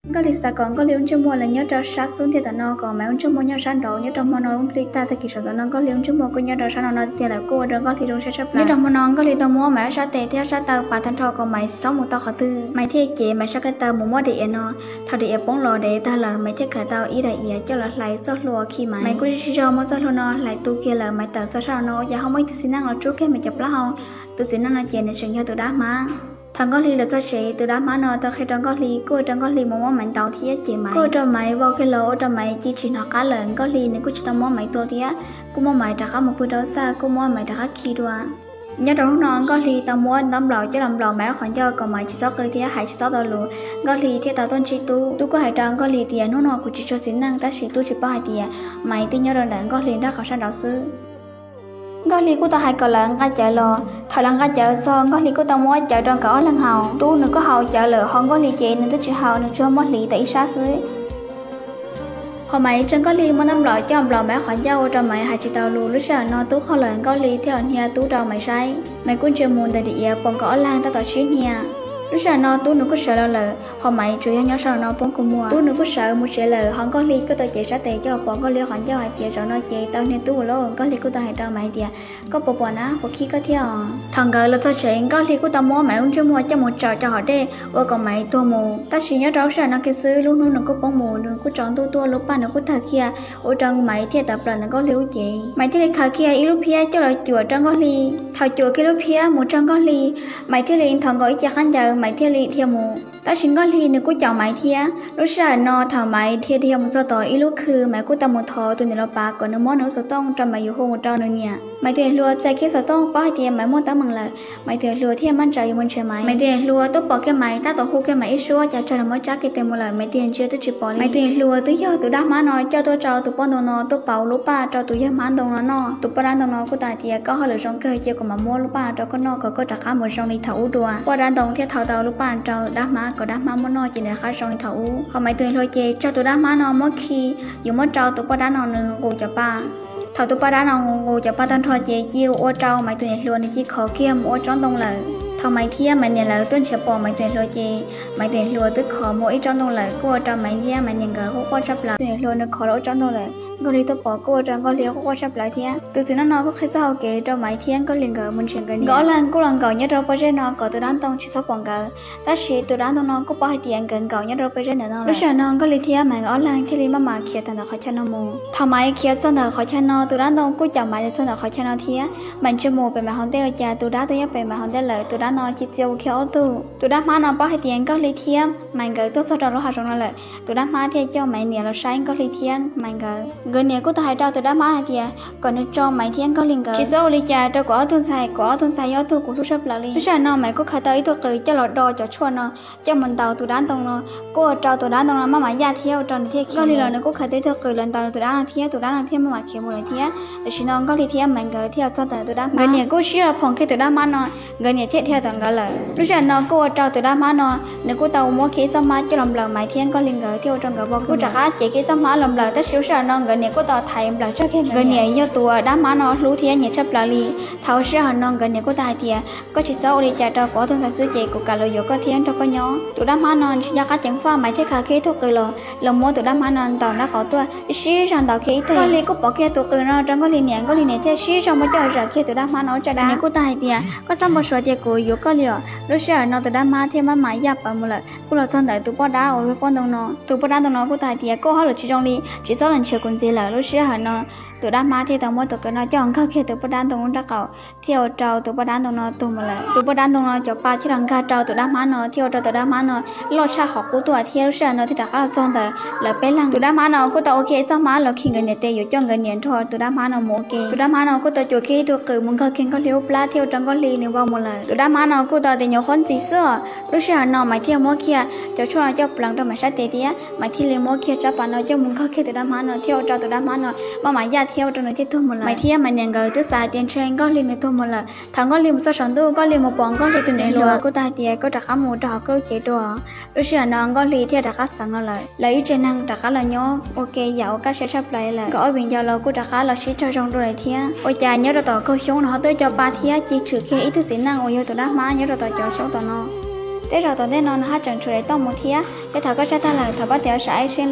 Nkauj Hli xav kom Nkauj Hli lub ntsej muag los nyob rau sab xub ntiag tom no, kom Maiv lub ntsej muag nyob sab nraud. Nyob rau hmo no lub hli tag tag kis saum tom no Nkauj Hli lub ntsej muag kuj nyob rau sab no no tiag lawm, kuj ua rau Nkauj Hli zoo siab tshaj plaws. Nyob rau hmo no Nkauj Hli tau muab Maiv ob sab tes thiab sab taw pav tag nrho kom Maiv tsis txhob mus tau qhov twg. Maiv thiaj cev Maiv sab ko taw mus muab daim iav no. Thaum daim iav poob los daim tag lawm, Maiv thiaj khaws tau ib daim iav coj los hlais txoj hlua khi Maiv. Maiv kuj tsis tsis muab txoj hlua no hlais tu kiag lawm, Maiv tawm txog sab no ua cas ho muaj ib tug txiv neej los tsuj kiag Maiv cov plaub hau. Tus txiv neej no ces nws tseem yog tus dab hmab. Thaum Nkauj Hli los txog tsev, tus dab hmab no tau qhia rau Nkauj Hli, kuj ua rau Nkauj Hli mus muab Maiv ntaus thiab ces Maiv kuj ua rau Maiv vau kiag los ua rau Maiv cia tsis hnov qab lawm. Nkauj Hli nws kuj tsis tau muab Maiv tua thiab, kuj muab Maiv rov qab mus pw rau txaj, kuj muab Maiv rov qab khi dua. Nyob rau hnub no Nkauj Hli tau muab ntaub nplaum coj los nplaum Maiv lub qhov ncauj kom Maiv tsis txhob qw thiab hais tsis txhob tau lus. Nkauj Hli thiaj tau tuaj ntsib Tub. Tub kuj hais rau Nkauj Hli tias hnub no kuv tsis tshua txiv neej, tab sis Tub tsis paub hais tias Maiv twb nyob rau ntawm Nkauj Hli nraub qaum sab nraud xwb. Nkauj Hli kuj tau hais kom lawv nqa cawv los. Thaum lawv nqa cawv txog, Nkauj Hli kuj tau muab cawv rau nkawd ob leeg haus. Tub nws kuj haus cawv lawm, ho Nkauj Hli ces nws twb tsis haus, nws tsuas muab hliv tau ib sab xwb. Ho Maiv tsa Nkauj Hli muab ntaub nplaum coj nplaum Maiv qhov ncauj ua rau Maiv hais tsis tau lus. Lub sij hawm no Tub qhau lawm, Nkauj Hli thiaj los hnia Tub rau Maiv saib. Maiv kuj ntsia mus ntawm daim iav pom nkawd ob leeg tab tom sib hnia. Lub sij hawm no Tub nws kuj sawv los lawm, ho Maiv tsuas yog nyob sab no poob kua muag. Tub nws kuj sawv mus tsev lawm, ho Nkauj Hli kuj tau cev sab tes coj los pom Nkauj Hli qhov ncauj hais tias, Zaum no ces tau hnia Tub ua lauj. Nkauj Hli kuj tau hais rau Maiv tias, Koj puas pom na, puas khib koj thiab os? Thaum nkawd los txog tsev, Nkauj Hli kuj tau muab Maiv lub ntsej muag coj mus tsaws rau hauv dej ua kom Maiv tuag mus. Tab sis nyob rau lub sij hawm no kiag xwb, lub hnub nws kuj poob mus, nws kuj tsaus ntuj tuaj, lub paj nws kuj tawg kiag, ua rau Maiv thiaj tawm plaws ntawm Nkauj Hli lub cev. Maiv thiaj li khaws kiag ib lub phiab coj los cuam rau Nkauj Hli. Thaum cuam kiag lub phiab mus rau Nkauj Hli, Maiv thiaj li nthos nkaus ib ce qaab ncaws, Maiv thiaj li dhia mus. Tab sis Nkauj Hli nws kuj caum Maiv thiab. Lub sij hawm no thaum Maiv dhia dhia mus txog tom ib lub khw, Maiv kuj tau mus thov tus niam laus pav kom nws muab nws lub xov tooj rau Maiv yuav hu mus rau nws niam. Maiv tus niam hluas txais kiag xov tooj paub hais tias Maiv muaj teeb meem lawm, Maiv tus niam hluas thiaj maj ntsawv yuav mus nrhiav Maiv. Maiv tus niam hluas tuaj pom kiag Maiv tab tom hu kiag Maiv ib suab, cas tsawg los muab tsab kiag tes mus lawm, Maiv tus niam ntsia twb tsis pom li. Maiv tus niam hluas twb yog tus dab hmab no coj tuaj rau tus poj ntoo no tuaj pauv lub paj rau tus yawg hmab ntoo no noj. Tus poj dab ntoo no kuj tau hais tias, Koj hauj lwm zoo kawg, cia kuv mam muab lub paj rau koj noj kom koj rov qab mus zoo li thaum ub dua. Poj dab ntoo thiaj thau tau lub paj rau dab hmab kom dab hmab muab noj ces nws rov qab zoo li thaum ub. Ho Maiv tus niam hluas ces tsog tus dab hmab no muab khi, yuav muab rau tus poj dab no nws nqus cov paj. Thaum tus poj dab no nqus cov paj tag nrho ces cia ua rau Maiv tus niam hluas nws cia khov kiag mus ua tsob ntoo lawm. Thaum Maiv thiab Maiv niam lawv tuaj nrhiav pom Maiv tus niam hluas ces Maiv tus niam hluas twb khov mus ua ib tsob ntoo lawm, kuj ua rau Maiv thiab Maiv niam nkawd quaj quaj tshaj plaws. Tus niam hluas nws khov los ua tsob ntoo lawm, Nkauj Hli tuaj pom kuj ua rau Nkauj Hli quaj quaj tshaj plaws thiab. Tus txiv neej no kuj qhia txoj hau kev rau Maiv thiab Nkauj Hli nkawd mus nrhiav nkawd niam. Nkawd ob leeg kuj los nkaum nyob rau pob zeb no kom tus dab ntoo tsis txhob pom nkawd. Tab sis tus dab ntoo no kuj paub hais tias nkawd nkaum nyob rau pob zeb ntawm no lawm. Lub sij hawm no Nkauj Hli thiab Maiv nkawd ob leeg thiaj li maj mam khiav tawm ntawm qhov chaw no mus. Thaum Maiv khiav txog ntawm qhov chaw no, tus dab ntoo kuj caum Maiv los txog ntawm qhov chaw no thiab. Maiv ntsia mus pem Maiv hauv ntej ua cas tus dab twb nyob pem Maiv hauv ntej lawm, tus dab no cia txia ua kiag ob tug. Tus dab hmab no paub hais tias Nkauj Hli thiab Maiv nkawd tuaj txog rau lub hav zoov no lawm, tus dab hmab thiaj coj Maiv niam los saib Nkauj Hli thiab Maiv nkawd. Nkawd niam kuj tau hais rau tus dab hmab hais tias kom nws tso Maiv thiab Nkauj Hli nkawd, tsis txhob ua li cas rau kuv ob tug ntxhais, kuv ob tug ntxhais yog ob tug kuv hlub tshaj plaws li. Lub sij hawm no Maiv kuj khaws tau ib tug qws coj los do cov tshuaj no coj mus ntaus tus dab ntoo no, kuj ua rau tus dab ntoo no maj mam yaj thiab ua rau nws thiaj khiav. Nkauj Hli los nws kuj khaws tau ib tug qws los ntaus tus dab no thiab, tus dab no thiaj maj mam khiav mus lawm thiab. Tam sim no Nkauj Hli thiab Maiv nkawd thiaj txog ntawm tus dab hmab, nkawd niam kuj sib los phoom kiag tus dab hmab no, nkawd niam thiaj dhia tom nkawd lawm. Lub sij hawm no kuj ua rau tus dab hmab no, nws kuj tau muab kiag ib txoj hmab coj los nplawm Maiv thiab Nkauj Hli nkawd thiaj ua rau nkawd vau, kuj rov qab cev kiag ib txoj hmab los nplawm, tab sis lub sij hawm no nkawd niam kuj tau thaiv nplawm tsawg kiag. Nkawd niam yog tus dab hmab no hlub thiab nyiam tshaj plaws li. Thaum lub sij hawm no nkawd niam kuj tau hais tias, Koj tsis txhob ua li cas rau kuv ob tug ntxhais xwb ces kuv kam los yuav koj thiab nrog koj nyob. Tus dab hmab no nws tsis nco qab ceev faj, Maiv thiaj khaws kiag ib tug qws los, los muab tus dab hmab no ntaus nraub qaum tuaj, sib zog ntaus kiag ib teg. Nkauj Hli kuj pom kiag tus qws no rau Nkauj Hli niam, Nkauj Hli niam thiaj sib zog muab coj zam kiag tus dab hmab no ua tsaj dab. Niam kuj tau hais tias, Koj txhob npau suav tias kuv yuav koj li os. Lub sij hawm no tus dab hmab thiaj maj mam yaj pawv mus lawm, kuj los txog ntawm tus poj dab uas yog poj ntoo no. Tus poj dab ntoo no kuj tau hais tias, Koj hauj lwm tsis zoo li, tsis txhob los nrhiav kuv ntxiv lawm. Lub sij hawm no tus dab hmab thiaj tau muab tus qws no coj nkaug kiag tus poj dab ntoo lub nraub qaum, thiaj ua rau tus poj dab ntoo no tuag mus lawm. Tus poj dab ntoo no cov pa thiaj los nkag rau tus dab hmab no, thiaj ua rau tus dab hmab no loj tshaj qhov qub tuaj thiab. Lub sij hawm no thiaj rov qab los txog ntawm lawv peb leeg. Tus dab hmab no kuj tau ua kiag ib txoj hmab los khi nkawd niam tes yuav coj nkawd niam nrog tus dab hmab no mus ua ke. Tus dab hmab no kuj tau cuam kiag ib tug qws mus nkaug kiag Nkauj Hli lub plab thiaj ua rau Nkauj Hli nws vau mus lawm. Tus dab hmab no kuj tau tias nyuam qhuav ntxim xwb os. Lub sij hawm no Maiv thiaj muab kiag cov tshuaj no coj pleev rau Maiv sab tes thiab, Maiv thiaj li muab kiag tsab pas no coj mus nkaug kiag tus dab hmab no thiaj ua rau tus dab hmab no maj mam yaj thiab ua rau nws thiaj tuag mus lawm. Maiv thiab Maiv niam nkawd twb xav hais tias ntshe Nkauj Hli nws tuag mus lawm. Thaum Nkauj Hli mus txog saum ntuj, Nkauj Hli mus pom Nkauj Hli tus niam hluas kuj tau hais tias, Koj rov qab mus rau hauv koj lub cev dua. Lub sij hawm no Nkauj Hli thiaj rov qab xeev no lawm. Lawv ib tsev neeg rov qab los nyob ua ke yam uas kaj siab tshaj plaws lawm. Nkawd ob viv ncaus los kuj rov qab los sib raug zoo dua lawm thiab. Ua cas nyob rau tom kaug xyoob no ho tuaj cov pa thiab cia tshwm kiag ib tug txiv neej uas yog tus dab hmab nyob rau tom cov xyoob tom no. Tej zaum tom ntej no nws haj tseem tshuav daim toj mus thiab. Yog thaum koj saib tag lawm thov pab tias ua saib ai seb